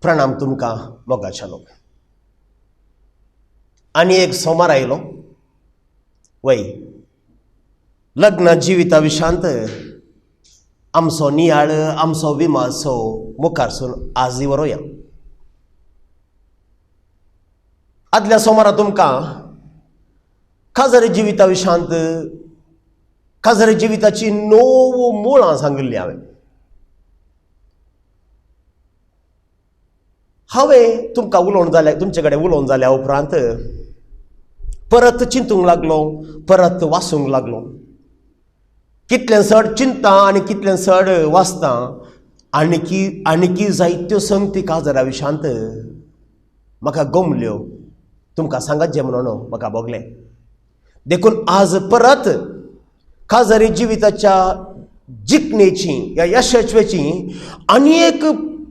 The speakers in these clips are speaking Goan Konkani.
प्रणाम तुमकां मोगाच्यानो. आनी एक सोमार आयलो वय लग्न जिविता विशांत आमचो नियाळ आमचो विमासो मुखारसून आजय वरोया. आदल्या सोमारा तुमकां काजारी जिविता विशांत काजारी जिविताची 9 मुळां सांगिल्ली हांवें. हांवें तुमकां उलोवन जाल्या तुमचे कडेन उलोवन जाल्या उपरांत परत चिंतूंक लागलो, परत वाचूंक लागलो. कितलें चड चिंता आनी कितलें चड वाचता आणकी आणकी जायत्यो संगती काजरा विशांत म्हाका गोमल्यो. तुमकां सांगात जें म्हणून म्हाका भोगलें. देखून आज परत काजारी जिविताच्या जिखणेची या यशस्वेची आनी एक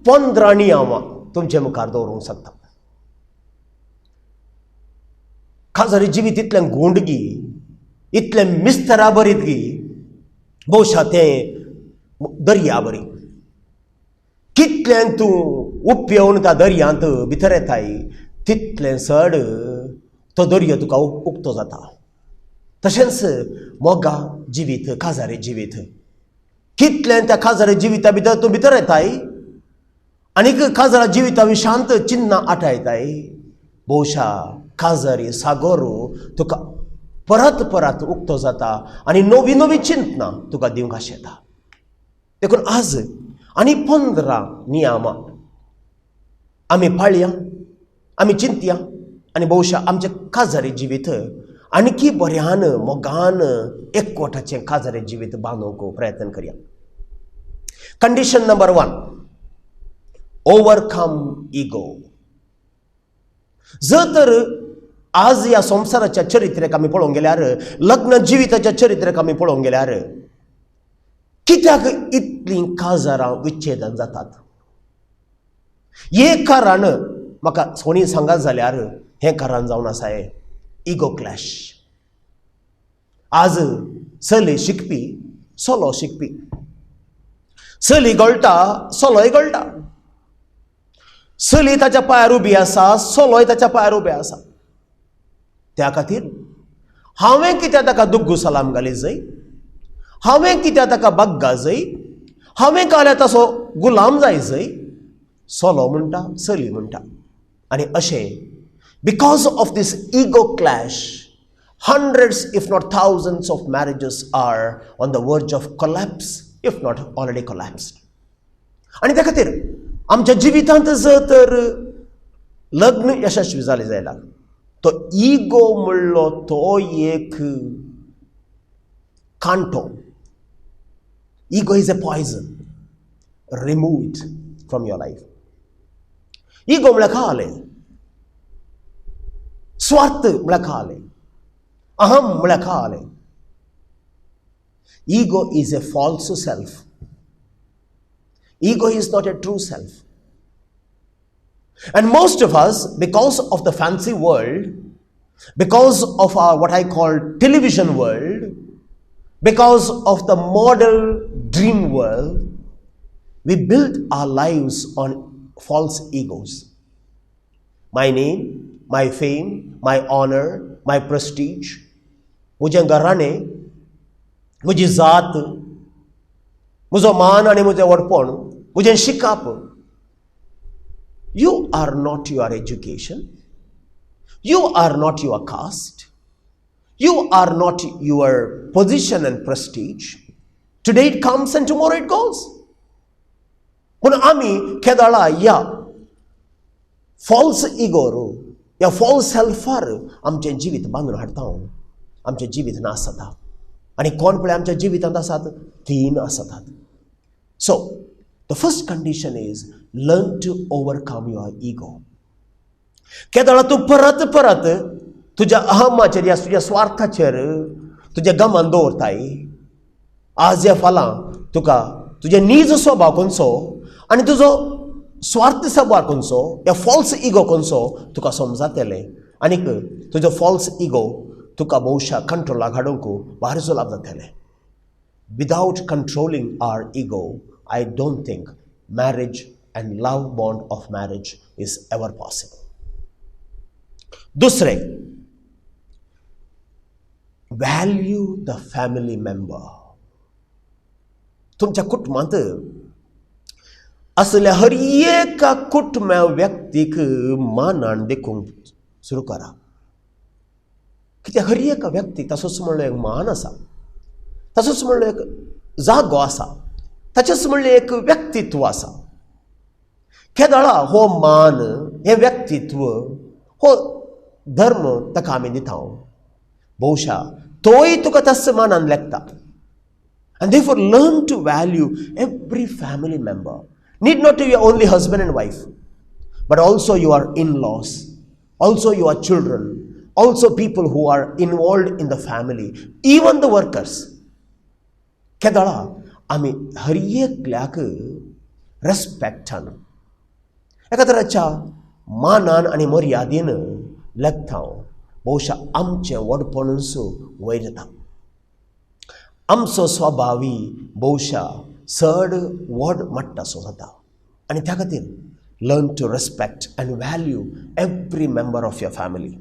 15 नियमां तुमचे मुखार दवरूंक शकता. काजारी जिवीत इतलें गोंडगी, इतलें मिस्तरा बरीत गी, भोवशा तें दर्या बरी. कितलें तूं उपेवन त्या दर्यांत भितर येताय तितलें चड तो दर्यो तुका उक्तो जाता. तशेंच मोगा जिवीत, काजारी जिवीत, कितलें त्या काजारी जिविता भितर तूं भितर येताय आनीक काजारा जिविता विशांत चिन्नां आठायताय, भोवशा काजारी सागोर तुका परत परत उक्तो जाता आनी नवी नवी चिंतना तुका दिवंक आशेता. देखून आज आनी 15 नियमां आमी पाळया, आमी चिंतया आनी भोवशा आमचें काजारी जिवीत आणकी बऱ्यान मोगान एकवटाचें काजारी जिवीत बांदूंक प्रयत्न करया. Condition number 1, overcome ego. जर तर आज ह्या संवसाराच्या चरित्रेक आमी पळोवंक गेल्यार, लग्न जिविताच्या चरित्रेक आमी पळोवंक गेल्यार, कित्याक इतलीं काजारां विच्छेदन जातात? एक कारण म्हाका कोणी सांगात जाल्यार हें कारण जावन आसा इगो क्लॅश. आज चली शिकपी, चलो शिकपी, चली गळटा, चलोय गळटा, चली ताच्या पांयार उबी आसा, चलोय ताच्या पांयार उबे आसा. त्या खातीर हांवें कित्याक ताका दुग्गू सलाम घाली जाय, हांवें कित्याक ताका बग्गा जाय, हांवें काल्यार तसो गुलाम जाय जाय, चलो म्हणटा, चली म्हणटा. आनी अशें because of this ego clash hundreds if not thousands of marriages are on the verge of collapse if not already collapsed. आनी त्या खातीर आमच्या जिवितांत जर तर लग्न यशस्वी जालें जाल्यार तो इगो म्हणलो तो एक कांटो. Ego is a poison. Remove it from your life. Ego म्हळ्यार खालें, स्वार्थ म्हळ्यार खालें, अहम म्हळ्यार खालें. Ego is a false self. Ego is not a true self. And most of us, because of the fancy world, because of our what I call television world, because of the model dream world, we build our lives on false egos. My name, my fame, my honor, my prestige, म्हजें घराणें, म्हजी जात, म्हजो मान आनी म्हजें व्हडपण, म्हजें शिकप. You are not your education, you are not your caste, you are not your position and prestige. Today it comes and tomorrow it goes. पूण आमी केदळा ह्या फॉल्स इगोर, ह्या फॉल्स सेल्फार आमचें जिवीत बांदून हाडटा, आमचें जिवीत नास जाता. आनी कोण पळय आमच्या जिवितांत आसात? 3 आसतात. So the first condition is learn to overcome your ego. केदळा तूं परत परत तुज्या अहमाचेर या तुज्या स्वार्थाचेर तुज्या गमान दवरताय, आज या फाल्यां तुका तुजे नीज स्वभाव खंयचो आनी तुजो स्वार्थ स्वभाव खंयचो या फॉल्स इगो खंयचो तुका समजातलें. आनीक तुजो फॉल्स इगो तुका भोवशा कंट्रोलाक हाडूंक भार जुलाब जातलें. Without controlling our ego, I don't think marriage and love bond of marriage is ever possible. दुसरें, व्हॅल्यू the family member. तुमच्या कुटुंबांत असल्या हर एका कुटुंबा व्यक्तीक मानान देखूंक सुरू करा. कित्याक हर एका व्यक्तीक ताचोच म्हणलो एक मान आसा, ताचोच म्हणलो एक जागो आसा, ताचेच म्हणलें एक व्यक्तित्व आसा. केदळा हो मान, हें व्यक्तित्व, हो धर्म ताका आमी दिता, भोवशा तोय तुका तस मानान लेखता. And therefore learn to value every family member. Need not to be only husband and wife, but also your in-laws, also your children, also people who are involved in the family, even the workers. केदळा आमी हर एकल्याक रेस्पेक्टान, एका तराच्या मानान आनी मर्यादेन लेखता, भोवशा आमचें व्हडपणूच वयर येता. आमचो स्वभावी भोवशा चड व्हड माट्टासो जाता. आनी त्या खातीर learn to respect and value every member of your family.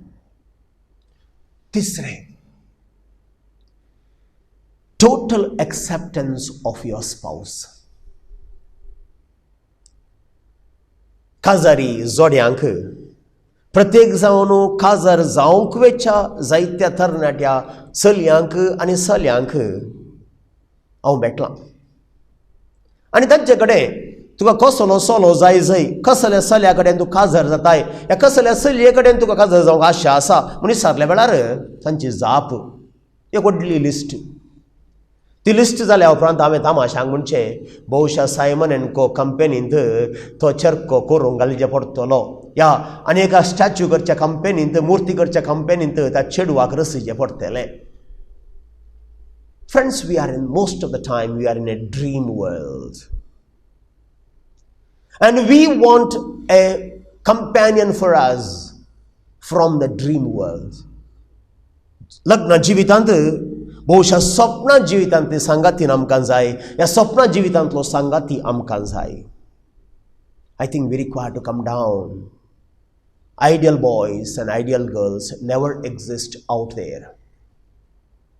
तिसरें, total acceptance of your spouse. काजारी जोड्यांक प्रत्येक जावन काजार जावंक वेच्या जायत्या तरणाट्या चलयांक आनी चल्यांक हांव भेटलां आनी तांचे कडेन तुका कसलो चलो जाय जय, कसल्या चल्या कडेन तूं काजार जाताय, ह्या कसल्या चलये कडेन तुका काजार जावंक आशा आसा म्हूण विचारल्या वेळार तांची जाप एक व्हडली लिस्ट. ती लिस्ट जाल्या उपरांत हांवें तामाशांक म्हणचें, भोवशा सायमन एंड को कंपनींत तो चरको करूंक घालचें पडटलो, या आनी एका स्टॅच्यू करच्या कंपनींत, मुर्ती करच्या कंपनींत त्या चेडवाक रसीचें पडटलें. Friends, we are in most of the time we are in a dream world and we want a companion for us from the dream world. लग्न जिवितांत भोवशा सपना जिवितांतली सांगाती आमकां जाय, ह्या सपना जिवितांतलो सांगाती आमकां जाय. I think we require to come down. Ideal boys and ideal girls never exist out there.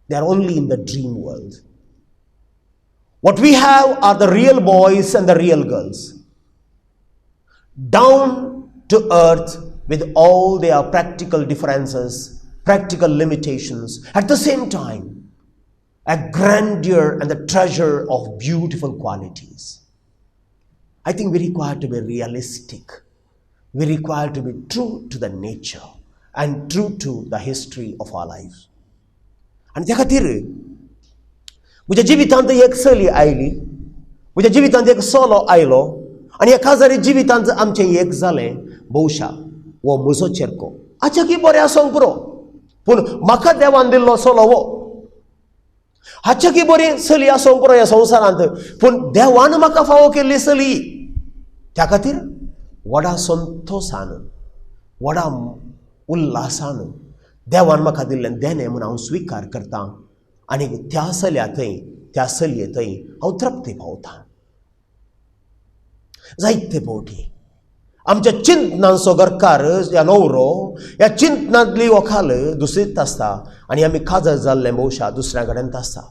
They are only in the dream world. What we have are the real boys and the real girls, down to earth with all their practical differences, practical limitations, at the same time, a grandeur and the treasure of beautiful qualities. I think we require to be realistic. We require to be true to the nature and true to the history of our lives. आनी त्या खातीर म्हज्या जिवितांत एक चली आयली, म्हज्या जिवितांत एक चलो आयलो आनी एका जरी जिवितांत आमचें एक जालें, भोवशा हो म्हजो चेरको आच्या की बरें आसूंक पुरो, पूण म्हाका देवान दिल्लो चलो हो. हाच्या की बरी चली आसूंक पुरो ह्या संवसारांत, पूण देवान म्हाका फावो केल्ली चली. त्या खातीर व्हडा संतोसान, व्हडा उल्हासान देवान म्हाका दिल्लें देणें म्हूण हांव स्विकार करतां आनी त्या चल्या थंय, त्या चलये थंय हांव तृप्ती पावतां. जायते फावटी आमच्या चिंतनांचो घरकार ह्या न्हवरो ह्या चिंतनांतली वखाल दुसरीच आसता आनी आमी काजर जाल्लें भोवशा दुसऱ्या कडेन आसता.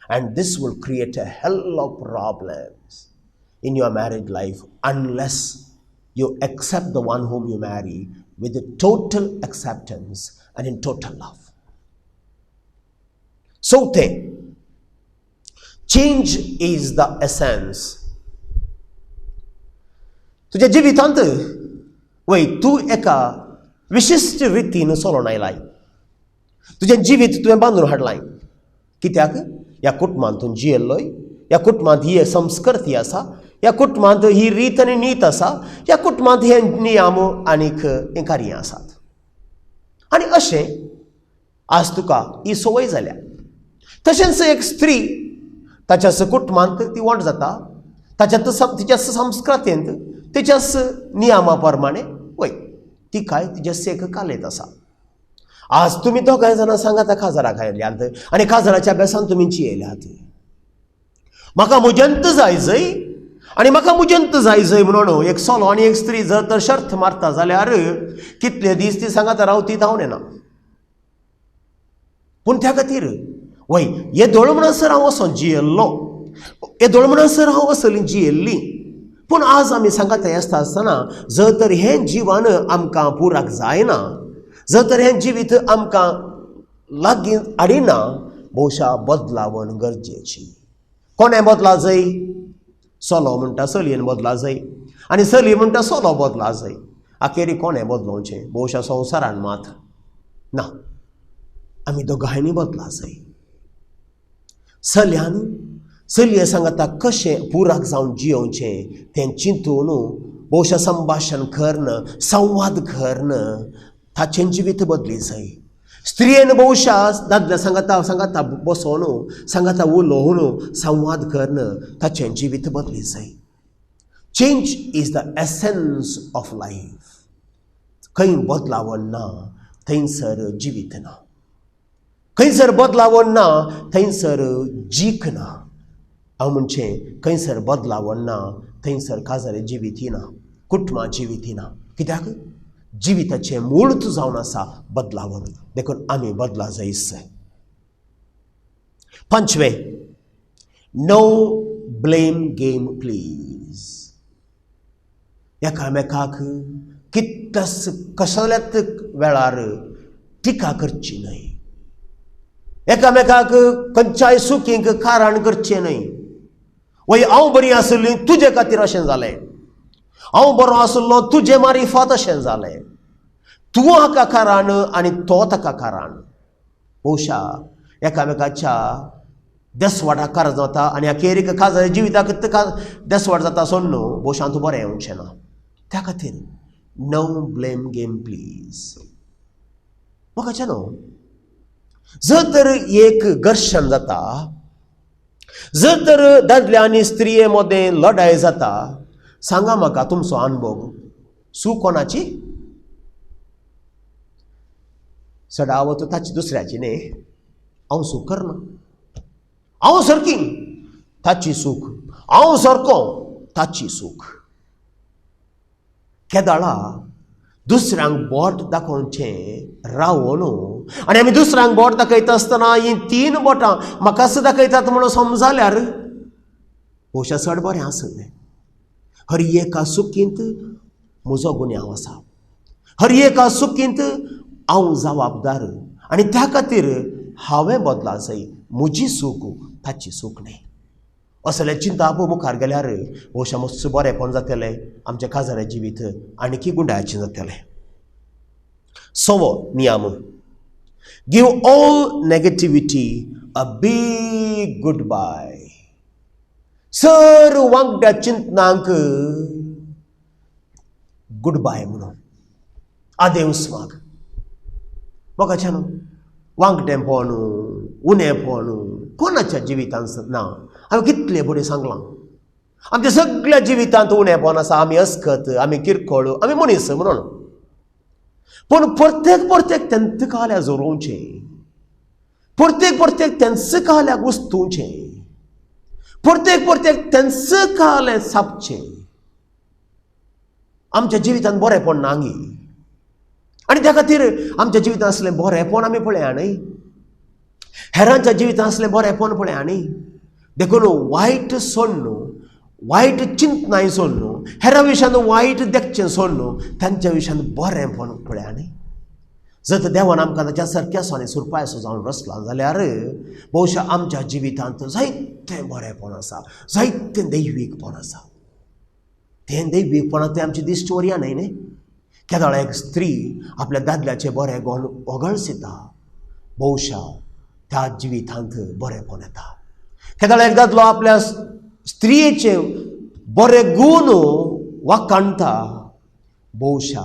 And this will create a hell of problems in your marriage life unless you accept the one whom you marry with total acceptance and in total love. चवथें, change is the essence. तुज्या जिवितांत वय तूं एका विशिश्ट रितीन चलोन आयलाय, तुजें जिवीत तुवें बांदून हाडलाय. कित्याक ह्या कुटुंबांत तूं जियेल्लोय, ह्या कुटुंबांत ही संस्कृती आसा, ह्या कुटुंबांत ही रीत आनी नीत आसा, ह्या कुटुंबांत हे नियम आनीक हें कार्यां आसात. आनी अशें आज तुका ही संवय जाल्या. तशेंच एक स्त्री ताच्या कुटुंबांत ती व्हड जाता, ताच्या तिच्या संस्कृतींत तिच्याच नियमा प्रमाणे वय तिकाय तिच्या एक कालेत आसा. आज तुमी दोगांय जाणां सांगात काजाराक आयल्यात आनी काजाराच्या अभ्यासान तुमी जियेल्यात. म्हाका म्हज्यांत जाय जय आनी म्हाका मुजंत जाय जय म्हणून एक चलो आनी एक स्त्री जर तर शर्त मारता जाल्यार कितले दीस ती सांगात रावती हांव नेना. पूण त्या खातीर वय येदोळ म्हणसर हांव वचोन जियेल्लो, येदोळ म्हणसर हांव वसली जियेल्ली. पूण आज आमी सांगात आसता आसतना जर तर हें जिवन आमकां पुराक जायना, जर तर हें जिवीत आमकां लागीं हाडिना, भोवशा बदलावण गरजेची. कोणें बदला जाय? चलो म्हणटा चलयेन बदला जाय आनी चली म्हणटा चलो बदला जाय. अखेरी कोणें बदलोवचें? भोवशा संवसारान मात ना, आमी दोगांयनी बदला जाय. चल्यान चलये सांगाता कशें पुराक जावन जियोवचें तें चिंतून भोवशा संभाशण करून संवाद करून ताचें जिवीत बदली जाय. स्त्रियेन भोवशा दादल्या सांगाता सांगाता बसोन सांगाता उलोवन संवाद करून ताचें जिवीत बदली जाय. Change is the essence of life. खंय बदलावण ना थंयसर जिवीत ना, खंयसर बदलावण ना थंयसर जीक ना. हांव म्हणचें खंयसर बदलावण ना थंयसर काजारी जिवीत ना, कुटुंबां जिवीत ना. कित्याक? जिविताचें मूळच जावन आसा बदलावण. देखून आमी बदला जायच. पांचवें, नो ब्लेम गेम प्लीज. एकामेकाक कितल्याच कसल्याच वेळार टिका करची न्हय, एकामेकाक खंयच्याय सुखींक कारण करचें न्हय. वय हांव बरी आशिल्ली तुजे खातीर अशें जालें, हांव बरो आशिल्लो तुजे मारिफात अशें जालें, तूं हाका कारण आनी तो ताका कारण. भोवशा एकामेकाच्या देसवाटाक कारण जाता आनी अखेरीक काजारी जिविताक देसवाट जाता सोडून न्हू भोवशा तूं बरें येवचें ना. त्या खातीर नो ब्लेम गेम प्लीज. म्हाका न्हू जर तर एक घर्शण जाता, जर तर दादल्या आनी स्त्रिये मदें लढाय जाता, सांगा म्हाका तुमचो अनुभव, सू कोणाची? सडावत ताची दुसऱ्याची न्ही. हांव सूख करना, हांव सारकी ताची सूख, हांव सारको ताची सूख. केदाळा दुसऱ्यांक बोट दाखोवचें रावोन आनी आमी दुसऱ्यांक बोट दाखयता आसतना हीं तीन बोटां म्हाकाच दाखयतात म्हणून समजाल्यार भोवशा चड बरें आसलें. हर एका सुखींत म्हजो गुन्यांव आसा, हर एका सुखींत हांव जबाबदार आनी त्या खातीर हांवें बदला जाय. म्हजी सूख ताची सूख न्हय. असलें चिंताप मुखार गेल्यार भोवशा मातसो बरेंपण जातलें आमच्या काजारा जिवीत आनीकी गुंडायचें जातलें. सवो नियम, give all negativity a big goodbye. Sir वांगड्या चिंतनांक गुड बाय म्हणून आदेवस माग. म्हाका न्हू वांगडेंपण उणेंपण कोणाच्या जिवितांत ना. हांवें कितलें बरें सांगलां, आमच्या सगळ्या जिवितांत उणेंपण आसा. आमी अस्कत, आमी किरकोळ, आमी मनीस म्हणून. पूण प्रत्येक प्रत्येक तेंच काल्याक जोरोवचें, प्रत्येक प्रत्येक तेंच काल्याक उस्तुवचें, प्रत्येक प्रत्येक तेंच कालें सापचें. आमच्या जिवितांत बरेंपण ना गी आनी त्या खातीर आमच्या जिवितांत आसलें बरेंपण आमी पळया न्हय, हेरांच्या जिवितांत आसलें बरेंपण पळया न्हय. देखून वायट सोडून, वायट चिंतनाय सोडून, हेरां विशयान वायट देखचें सोडून तांच्या विशयान बरेंपण पळया न्हय. जर तर देवान आमकां ताच्या सारकें आनी सुरपायसो जावन रचला जाल्यार भोवशा आमच्या जिवितांत जायतें बरेंपण आसा, जायतें दैवीकपण आसा. तें दैवीकपणां तें आमची दिश्ट वरया न्हय न्ही. केदोळा एक स्त्री आपल्या दादल्याचें बरें गोण वगळसिता, भोवशा त्या जिवितांत बरेंपण येता. केदोळा एक दादलो आपल्या स्त्रियेचे बरे गूण वाखाणटा, भोवशा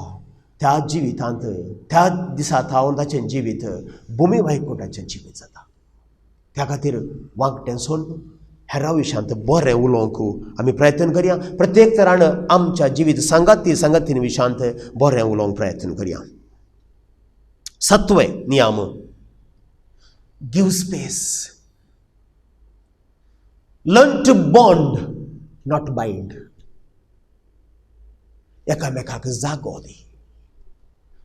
त्या जिवितांत त्या दिसा थावन ताचें जिवीत भुमी वैकुंठाचें जिवीत जाता. त्या खातीर वांकटें सोडून हेरां विशयांत बरें उलोवंक आमी प्रयत्न करया. प्रत्येक तरान आमच्या जिवीत सांगाती सांगातीन विशयांत बरें उलोवंक प्रयत्न करया. सातवें नियम, give space. Learn to bond not bind. एकामेकाक जागो दी,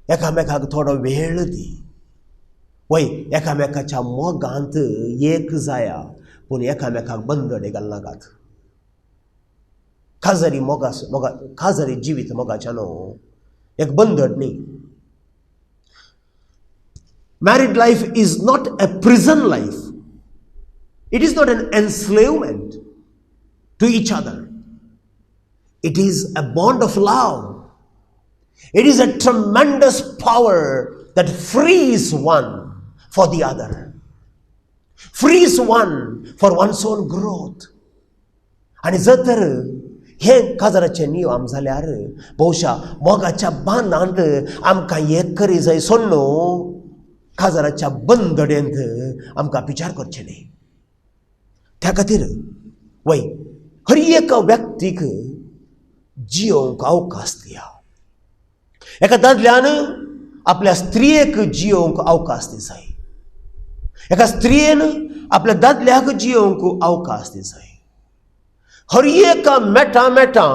एकामेकाक थोडो वेळ दी. वय एकामेकाच्या मोगांत एक जाया, पूण एकामेकाक बंदडे घालनाकात. काजारी मोगा मोगा काजारी जिवीत मोगाच्या न्हू एक बंदड न्ही. Married life is not a prison life. It is not an enslavement to each other. It is a bond of love. It is a tremendous power that frees one for the other, frees one for one's own growth. आनी जर तर हे काजाराचे नियम जाल्यार बहुशा मोगाच्या बांदांत आमकां एक करी जाय सोडून काजाराच्या बंदडेंत आमकां विचार करचें न्ही. त्या खातीर वय हर एका व्यक्तीक जियोवंक अवकाश दिया. एका दादल्यान आपल्या स्त्रियेक जियोवंक अवकाश दिजाय, एका स्त्रियेन आपल्या दादल्याक जियोवंक अवकाश दिजाय. हर एका मेटा मेटा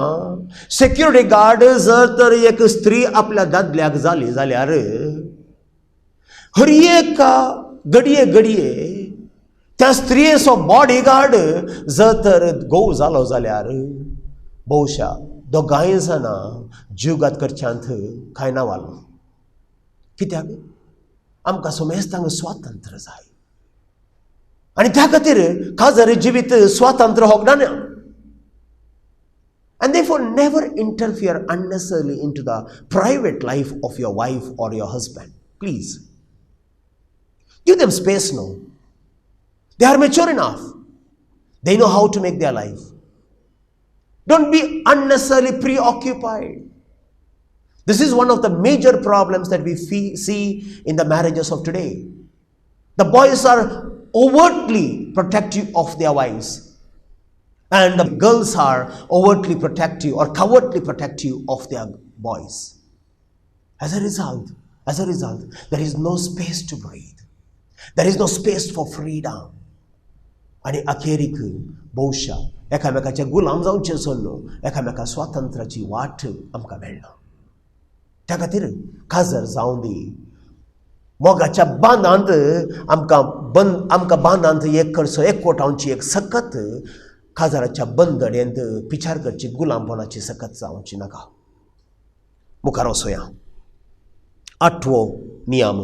सेक्युरिटी गार्ड जर तर एक स्त्री आपल्या दादल्याक जाली जाल्यार हर एका घडये घडये त्या स्त्रियेचो बॉडीगार्ड जर तर घोव जालो जाल्यार बहुशा दोगांय जाणां जिवघात करच्यांत कांय ना वालो. कित्याक आमकां समेस्तांक स्वातंत्र्य जाय आनी त्या खातीर काजारी जिवीत स्वातंत्र्य होगडाना. And therefore never interfere unnecessarily into the private life of your wife or your husband. Please. Give them space now. They are mature enough. They know how to make their life. Don't be unnecessarily preoccupied. This is one of the major problems that we see in the marriages of today. The boys are overtly protective of their wives, and the girls are overtly protective or covertly protective of their boys. As a result, there is no space to breathe. There is no space for freedom. आनी अखेरीक बहुशा एकामेकाचे गुलाम जावचें सोडून एकामेका स्वातंत्र्याची वाट आमकां मेळना. त्या खातीर काजर जावं दी, मोगाच्या बांदांत आमकां आमकां बांदांत एक करचो एकवटावची एक सकत काजाराच्या बंदडेंत पिचार करची गुलामपणाची सकत जावची नाका. मुखार वचोया. आठवो नियम,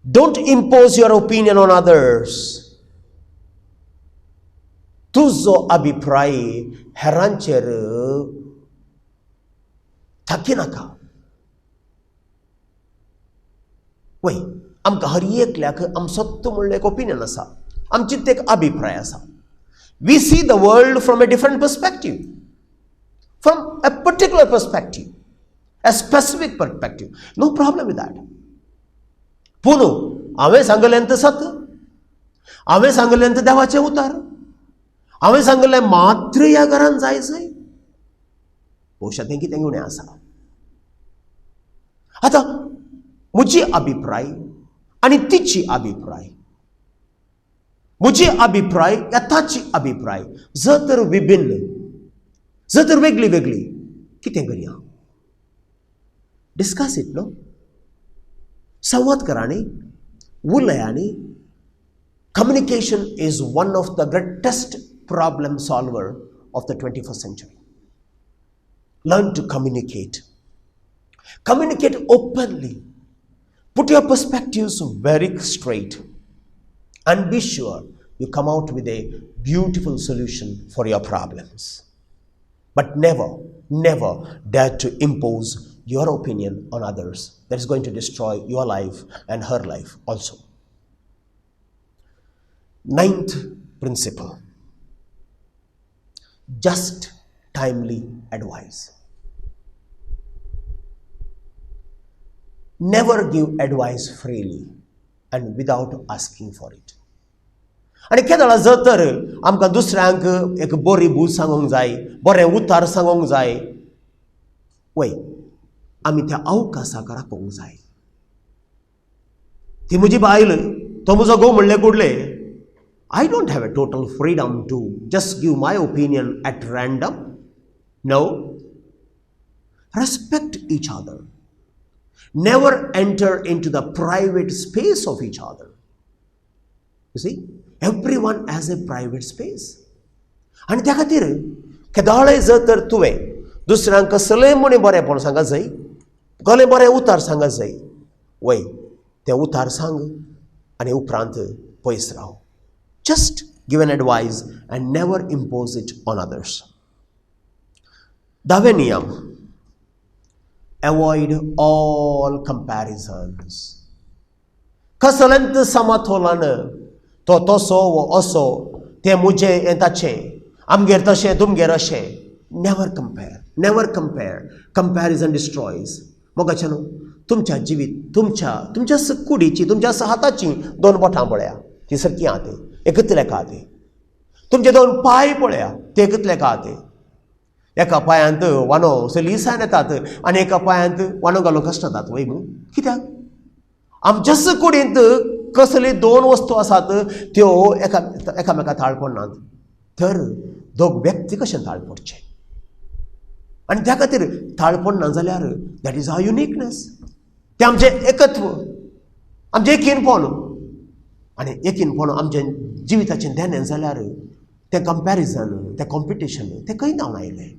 don't impose your opinion on others. तुजो अभिप्राय हेरांचेर थाकी नाका. वय आमकां हर एकल्याक आमचो म्हणल्यार एक ओपिनियन आसा, आमची एक अभिप्राय आसा. We see the world from a different perspective, from a particular perspective, a specific perspective. No problem with that. पूण हांवें सांगलें तें सत, हांवें सांगलें तें देवाचें उतार, हांवें सांगलें मात्र ह्या घरान जाय जाय, बहुशा तें कितें उणें आसा. आतां म्हजी अभिप्राय आनी तिची अभिप्राय, म्हजी अभिप्राय या ताची अभिप्राय जर तर विभिन्न, जर तर वेगळी वेगळी, कितें करया? Discuss it no, संवाद करा न्ही, उलया न्ही. Communication is one of the greatest problem solver of the 21st century. Learn to communicate. Communicate openly. Put your perspectives very straight and be sure you come out with a beautiful solution for your problems. But never, never dare to impose your opinion on others. That is going to destroy your life and her life also. Ninth principle, just timely advice. Never give advice freely and without asking for it. आनी केदळा जर तर आमकां दुसऱ्यांक एक बरी भूल सांगूंक जाय, बरें उतार सांगूंक जाय, वय आमी त्या अवकाशाक राखूंक जाय. ती म्हजी बायल, तो म्हजो घोव म्हणलें कुडले I don't have a total freedom to just give my opinion at random. No. Respect each other. Never enter into the private space of each other. You see, everyone has a private space. आनी त्या खातीर केदोळाय जर तर तुवें दुसऱ्यांक कसलें म्हण बरेंपण सांगत जाय, कसलें बरें उतार सांगत जाय, वय तें उतार सांग आनी उपरांत पयस राव. Just give an advice and never impose it on others. धावे नियम, एवॉयड ऑल कंपॅरिजन्स. कसलेंच समतोलन, तो तसो वो असो, तें म्हजें हें ताचें, आमगेर तशें तुमगेर अशें. Never compare, never compare. Comparison destroys. मोगाचें न्हू, तुमच्या जिवीत तुमच्या तुमच्या कुडीची, तुमच्या हाताची दोन बोटां पळया, ती सारकी आहा ती, एकच लेखा ती. तुमचे दोन पांय पळया, ते एकच लेखा ते. एका पांयांत वानो सलिसायन येतात आनी एका पांयांत वानो घालूंक कश्ट जातात, वय मू? कित्याक? आमच्याच कुडींत कसली दोन वस्तू आसात त्यो एका एकामेका ताळ पडनात, तर दोग व्यक्ती कशें ताळ पडचें? आनी त्या खातीर ताळ पडना जाल्यार that is our uniqueness. तें आमचें एकत्व, आमचें एकीनपण. आनी एकीनपण आमचें जिविताचें देणें जाल्यार तें कंपॅरिजन, तें कॉम्पिटिशन, तें खंय जावन आयलें?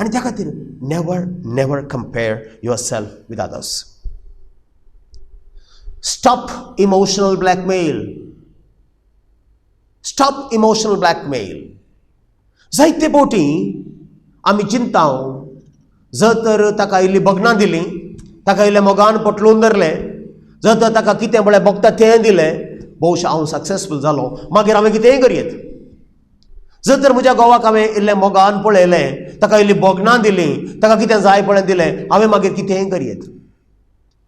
आनी त्या खातीर never, never compare yourself with others. Stop emotional blackmail. Stop emotional blackmail. जायते फावटी आमी चिंता, जर तर ताका इल्ली भगणां दिली, ताका इल्लें मोगान पोटलून धरलें, जर तर ताका कितें पळय भोगता तें दिलें, भोवशा हांव सक्सेसफूल जालो, मागीर हांवें कितेंय करयेत. जर तर म्हज्या घोवाक हांवें इल्लें मोगान पळयलें, ताका इल्ली भोगणां दिली, ताका कितें जाय पळय दिलें, हांवें मागीर कितेंय करयेत.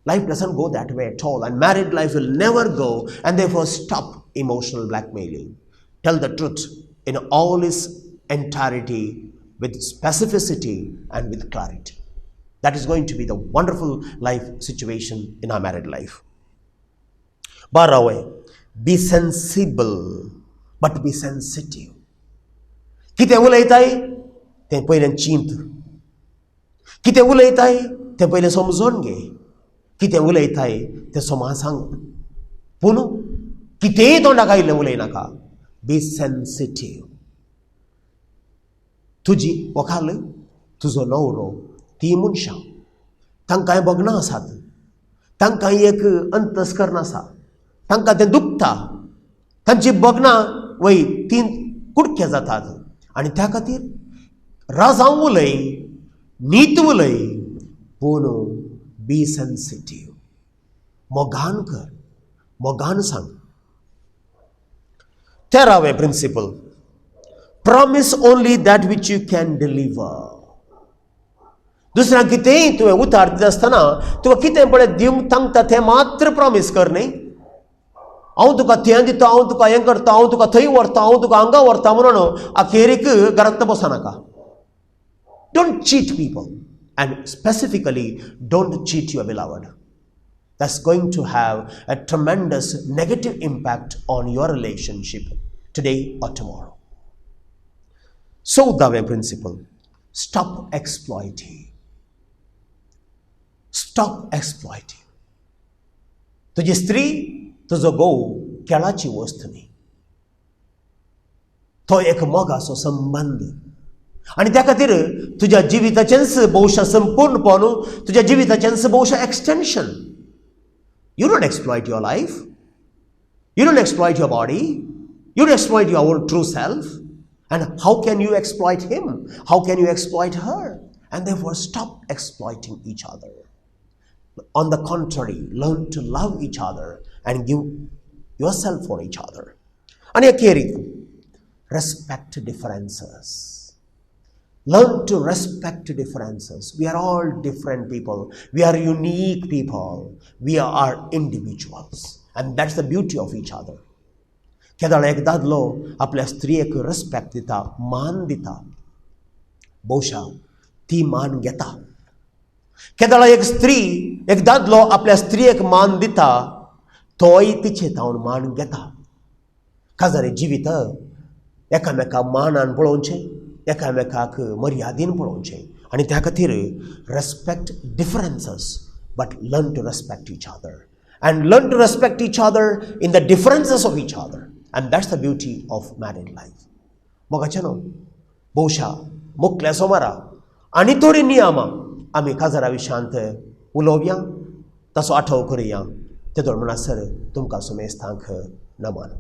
Life doesn't go that way at all, and married life will never go, and therefore stop emotional blackmailing. Tell the truth in all its entirety, with specificity and with clarity. That is going to be the wonderful life situation in our married life. बारावें, be sensible but be sensitive. कितें उलयताय तें पयलें चिंत, कितें उलयताय तें पयलें समजून घे, कितें उलयताय तें सोमा सांग, पूण कितेंय तोंडाक आयिल्लें उलयनाका. Be sensitive. तुजी व्हंकल, तुजो न्हवरो, ती मनशां, तांकांय भोगणां आसात, तांकां एक अंतस्कर्ण आसा, तांकां तें दुखता, तांची भोगणां वय ती कुडके जातात. आनी त्या खातीर राजांव उलय, नीत उलय, पूण बी सेन्सिटीव. मोगान कर, मोगान सांग. तेरावें principle, promise only that which you can deliver. दुसऱ्यांक कितेंय तुवें उतार दिता आसतना तुका कितें पळय दिवंक तांकता तें मात्र प्रॉमीस कर न्ही. हांव तुका तें दिता, हांव तुका हें करता, हांव तुका थंय व्हरता, हांव तुका हांगा व्हरता म्हणून अखेरीक घरांत बसनाका. Don't cheat people, and specifically don't cheat your beloved. That's going to have a tremendous negative impact on your relationship today or tomorrow. चवदावें principle, stop exploiting. Stop exploiting. तुजी स्त्री, तुजो घोव खेळाची वस्त न्ही. तो एक मोगाचो संबंद आनी त्या खातीर तुज्या जिविताचेंच भोवशा संपूर्णपण, तुज्या जिविताचेंच भोवशा extension. You don't exploit your life. You don't exploit your body. You don't exploit your own true self. And how can you exploit him? How can you exploit her? And therefore stop exploiting each other. On the contrary, learn to love each other and give yourself for each other. आनी अखेरीक, respect differences. Learn to respect differences. We are all different people. We are unique people. We are individuals. And that's the beauty of each other. केदळ एक दादलो आपल्या स्त्रियेक रेस्पेक्ट दिता, मान दिता, भोवशा ती मान घेता. केदळ एक स्त्री, एक दादलो आपल्या स्त्रियेक मान दिता, तोय तिचे तावन मान घेता. काजारी जिवीत एकामेका मानान पळोवचें, एकामेकाक मर्यादीन पळोवचें आनी त्या खातीर respect differences but learn to respect each other and learn to respect each other in the differences of each other, and that's the beauty of married life. मोगाचें न्हू, भोवशा मुखल्या सोमारा आनी थोडीं नियमां आमी काजारा विशयांत उलोवया, ताचो आठव करुया. तेदोळ म्हणसर तुमकां सुमेस्तांक नमन.